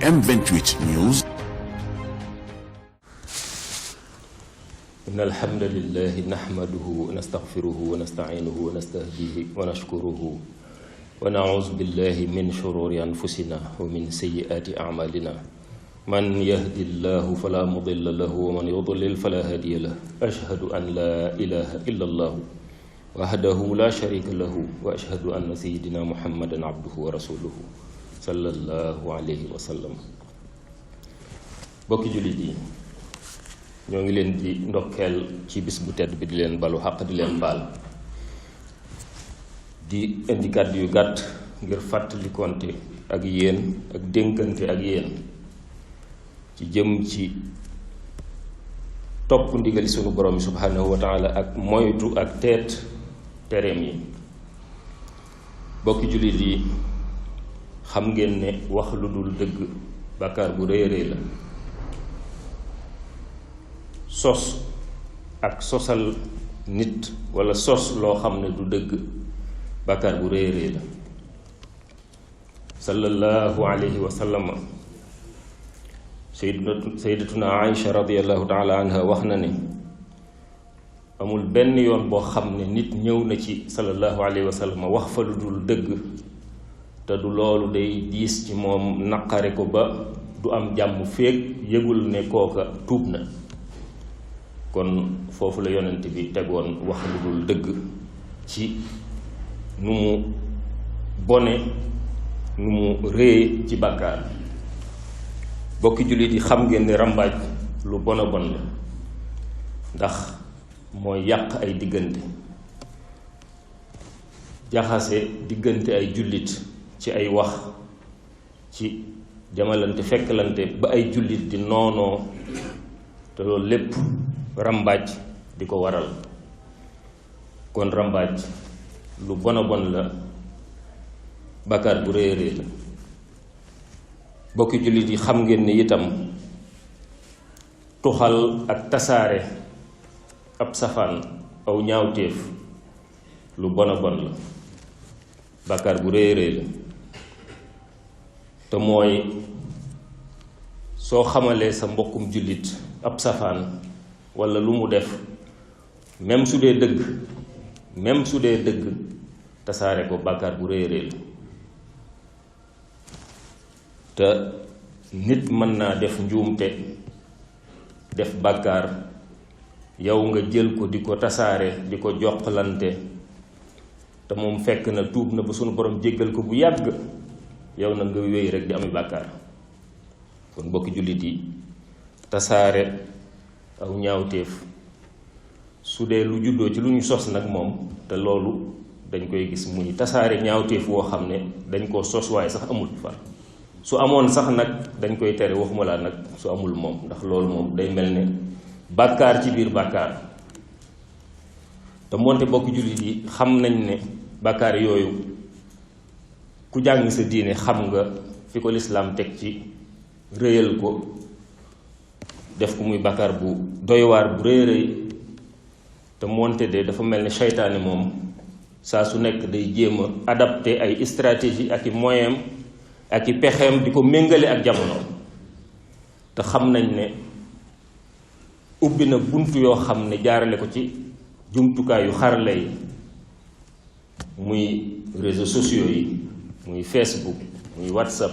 M28 News. إن الحمد لله نحمده ونستغفره ونستعينه ونستهديه ونشكره ونعوذ بالله من شرور أنفسنا ومن سيئات أعمالنا من يهد الله فلا مضل له ومن يضلل فلا هادي له أشهد أن لا إله إلا الله وحده لا شريك له وأشهد أن سيدنا محمدا عبده ورسوله صلى الله عليه وسلم. bokki jullit yi ñoo ngi leen di ndokkeel ci bis bu tedd bi di leen balu xaq di leen baal di indi kàddu yu gàtt ngir fàttalikonte ak yéen ak dénkante ak yéen ci jëm ci topp ndigali sunu borom subhanahu wa taala ak moytu ak teet tereem yi. bokki jullit yi xam ngeen ne wax lu dul dëgg bàkkaar bu rëy rëy la. sos ak sosal nit wala sos loo xam ne du dëgg bàkkaar bu rëy rëy la. sallallahu alayhi wa sallam sayyidatuna Aïcha radiyallahu taala anha wax na ne amul benn yoon boo xam ne nit ñëw na ci sallallahu alayhi wa sallam wax fa lu dul dëgg te du loolu day diis ci moom naqare ko ba du am jàmm féeg yëgul ne kooka tuub na. kon foofu la yonent bi tegoon wax lu dul dëgg ci nu mu bone nu mu réye ci bàkkaar. bokki jullit yi xam ngeen ne ràmbaaj lu bona bon la ndax mooy yàq ay diggante jaxase diggante ay jullit ci ay wax ci jamalante fekkalante ba ay jullit di noonoo te loolu lépp rambaaj di ko waral. kon rambaaj lu bona bon la bàkkaar bu rëy rëy la. bokki jullit yi xam ngeen ni itam tuxal ak tasaare ab safaan aw ñaawteef lu bona bon la bàkkaar bu rëy rëy la. te mooy soo xamalee sa mbokkum jullit ab safaan walla lu mu def même su dee dëgg tasaare ko bàkkaar bu rëy rëy la. te nit mën naa def njuumte def bàkkaar yow nga jël ko di ko tasaare di ko joxlante te moom fekk na tuub na ba sunu borom jéggal ko bu yàgg yow na nga wéy rek di ami bàkkaar. kon bokki jullit yi tasaare aw ñaawteef su dee lu juddoo ci lu ñu sos nag moom te loolu dañ koy gis muy tasaare ñaawteef woo xam ne dañ koo sos waaye sax amul far su amoon sax nag dañ koy tere waxuma laa nag su amul moom ndax loolu moom day mel ne bàkkaar ci biir bàkkaar. te moonte bokki jullit yi xam nañ ne bàkkaar yooyu ku jàng sa diine xam nga fi ko lislaam teg ci réyal ko def ko muy bàkkaar bu doywaar bu rëy rëy. te moonte de dafa mel ne seytaane moom saa su nekk day jéem a adapté ay stratégie ak i moyen ak i pexeem di ko méngale ak jamono. te xam nañ ne ubbi na bunt yoo xam ne jaarale ko ci jumtukaay yu xarala yi muy réseaux sociaux yi muy Facebook muy WhatsApp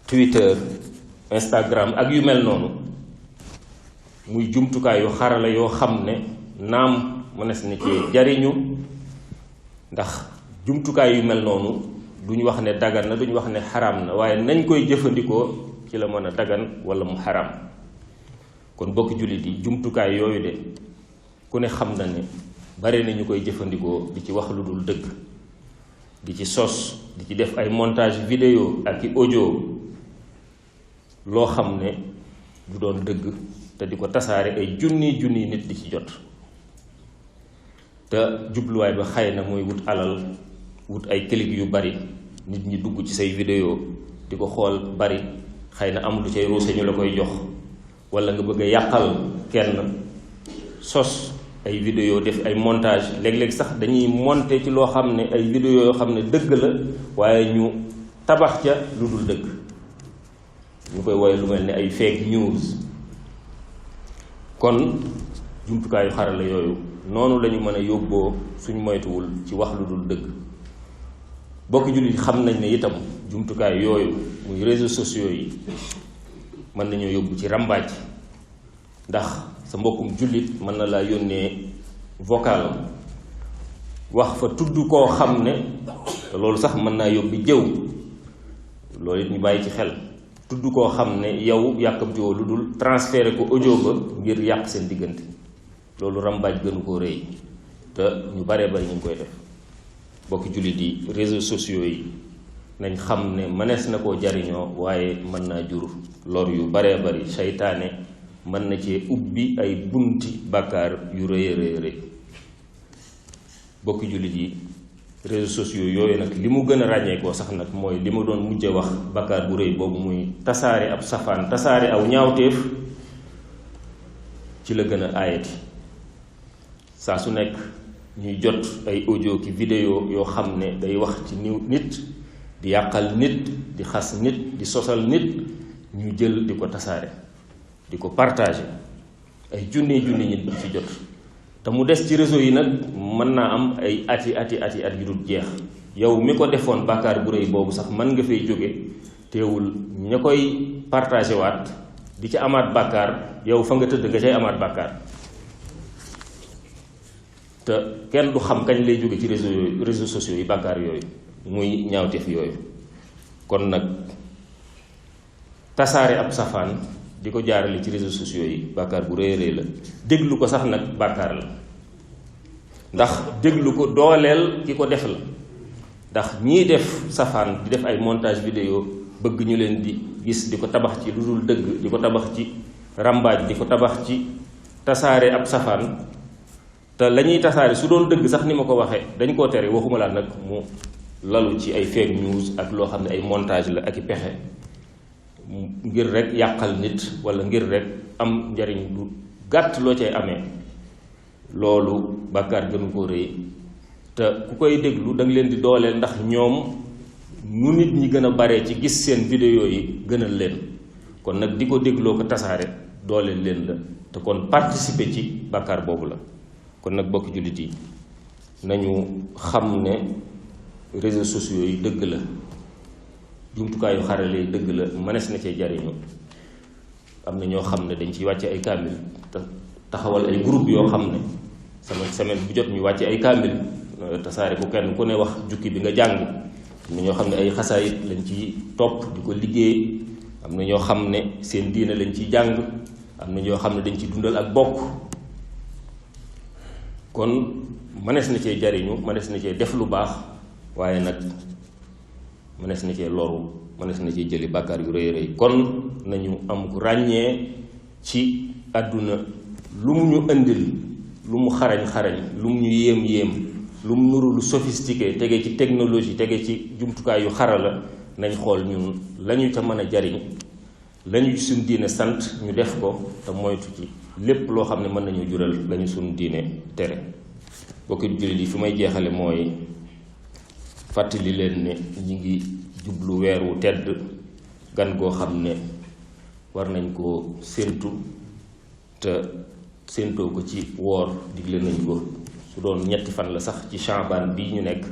Twitter Instagram ak yu mel noonu muy jumtukaay yu xarala yoo xam ne naam mënees na ci jariñu ndax jumtukaay yu mel noonu duñu wax ne dagan na duñu wax ne xaraam na waaye nañ koy jëfandikoo ci la mën a dagan wala mu xaraam. kon bokki jullit yi jumtukaay yooyu de ku ne xam na ne bare na ñu koy jëfandikoo di ci wax lu dul dëgg di ci sos di ci def ay montage vidéo ak i audio loo xam ne du doon dëgg te di ko tasaare ay junni nit di ci jot. te jubluwaay ba xëy na mooy wut alal wut ay clic yu bari nit ñi dugg ci say vidéo di ko xool bari xëy na am lu cay ruuse ñu la koy jox walla nga bëgg a yàqal kenn sos ay vidéo def ay montage léeg-léeg sax dañuy monter ci loo xam ne ay vidéo yoo xam ne dëgg la waaye ñu tabax ca lu dul dëgg ñu koy woowee lu mel ni ay fake news. kon jumtukaayu xarala yooyu noonu la ñu mën a yóbboo suñ moytuwul ci wax lu dul dëgg. bokki jullit xam nañ ne itam jumtukaay yooyu muy réseaux sociaux yi mën nañoo yóbbu ci ràmbaaj, ndax sa mbokkum jullit mën na laa yónnee vocal wax fa tudd koo xam ne loolu sax mën naa yóbbi jëw, loolu it ñu bàyyi ci xel. tudd koo xam ne yow yàkkamtiwoo lu dul transféré ko audio ba ngir yàq seen diggante, loolu ràmbaaj gënu koo rëy te ñu baree bari ñu ngi koy def. bokki jullit yi réseaux sociaux yi nañ xam ne mënees na koo jariñoo, waaye mën naa jur lor yu baree bari. seytaane mën na cee ubbi ay bunti bàkkaar yu rëy rëy rëy. bokki jullit yi réseaux sociaux yooyu nag li mu gën a ràññeekoo sax nag mooy li ma doon mujje wax, bàkkaar bu rëy boobu muy tasaare ab safaan, tasaare aw ñaawteef, ci la gën a aayati. saa su nekk ñuy jot ay audio ki vidéo yoo xam ne day wax ci nit, di yàqal nit, di xas nit, di sosal nit, ñu jël di ko tasaare, di ko partager, ay junni nit di ci jot. te mu des ci réseau yi nag mën naa am ay at yu dul jeex. yow mi ko defoon bàkkaar bu rëy boobu sax mën nga fay jóge, teewul ña koy partagé waat di ci amaat bàkkaar, yow fa nga tëdd nga cay amaat bàkkaar. te kenn du xam kañ lay jóge ci réseaux sociaux yi bàkkaar yooyu, muy ñaawteef yooyu. kon nag tasaare ab safaan di ko jaarale ci réseaux sociaux yi bàkkaar bu rëy rëy la. déglu ko sax nag bàkkaar la, ndax déglu ko dooleel ki ko def la. ndax ñii def safaan di def ay montage vidéo bëgg ñu leen di gis di ko tabax ci lu dul dëgg, di ko tabax ci ràmbaaj, di ko tabax ci tasaare ab safaan. te la ñuy tasaare su doon dëgg sax ni ma ko waxee dañ koo tere, waxuma laa nag mu lalu ci ay fake news ak loo xam ne ay montage la ak i pexe ngir rek yàqal nit wala ngir rek am njariñ lu gàtt loo cay amee. loolu bàkkaar gënu ko rëy, te ku koy déglu da nga leen di dooleel, ndax ñoom nu nit ñi gën a baree ci gis seen vidéo yi gënal leen. kon nag di ko dégloo ko tasaare dooleel leen la, te kon participer ci bàkkaar boobu la. kon nag bokk jullit yi nañu xam ne réseaux sociaux yi dëgg la, jumtukaayu xarale yi dëgg la, mënees na cee jariñu. am na ñoo xam ne dañ ciy wàcce ay kaamil, taxawal ay groupe yoo xam ne semaine bu jot ñu wàcce ay kaamil tasaare ko, kenn ku ne wax jukki bi nga jàng. am na ñoo xam ne ay xasaayit lañ ci topp di ko liggéey, am na ñoo xam ne seen diine lañ ciy jàng, am na ñoo xam ne dañ ci dundal ak bokk. kon mënees na cee jariñu, mënees na cee def lu baax, waaye nag mënees na cee loru, mënees na cee jëli bàkkaar yu rëy rëy. kon nañu am ku ràññee ci àdduna lu mu ñu indil, lu mu xarañ lu mu ñu yéem lu mu nuru lu sophistiqué, tege ci technologie, tege ci jumtukaay yu xarala, nañ xool ñun lañu ca mën a jariñ, lañu suñ diine sant ñu def ko, te moytu ci lépp loo xam ne mën nañu jural lañu suñ diine tere. bokki jullit yi fi may jeexale mooy fàttali leen ne ñi ngi jublu weer wu tedd, gan goo xam ne war nañ koo séentu, te séentoo ko ci woor digle nañ ko. su doon ñetti fan la sax ci Shaabaan bii ñu nekk,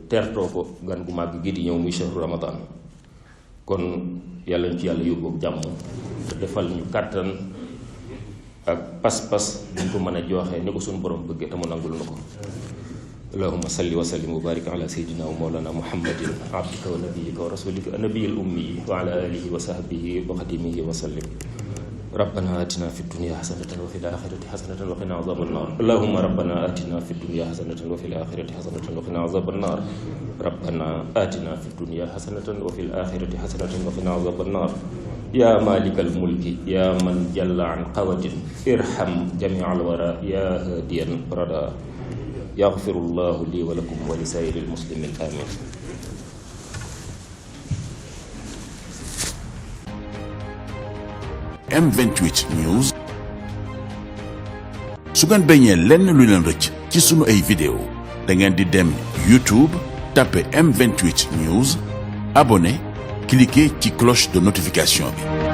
teertoo ko gan gu màgg gi di ñëw muy shahru Ramadan. kon yàlla ñu ci yàlla yóbbu ak jàmm, te defal ñu kàttan ak pas-pas buñ ko mën a joxe ni ko suñu borom bëggee te mu nangul na ko. allahumma salli wa sallim wa barik ala sayyidina wa mawlana muhammadin abdika wa nabiyyika wa rasulika nabiyil ummi wa ala alihi wa sahbihi wa xadimihi wa sallim. ربنا آتنا في الدنيا حسنة وفي الآخرة حسنة وقنا عذاب النار. اللهم ربنا آتنا في الدنيا حسنة وفي الآخرة حسنة وقنا عذاب النار. ربنا آتنا في الدنيا حسنة وفي الآخرة حسنة وقنا عذاب النار. يا مالك الملك يا من جل عن قوة ارحم جميع الورى يا هاديا ردا. يغفر الله لي ولكم ولسائر المسلمين آمين. M28 News. su ngeen bañee lenn lu leen rëcc ci sunu ay vidéo da ngeen di dem YouTube tapé M28 News, abonné cliquez ci cloche de notification bi.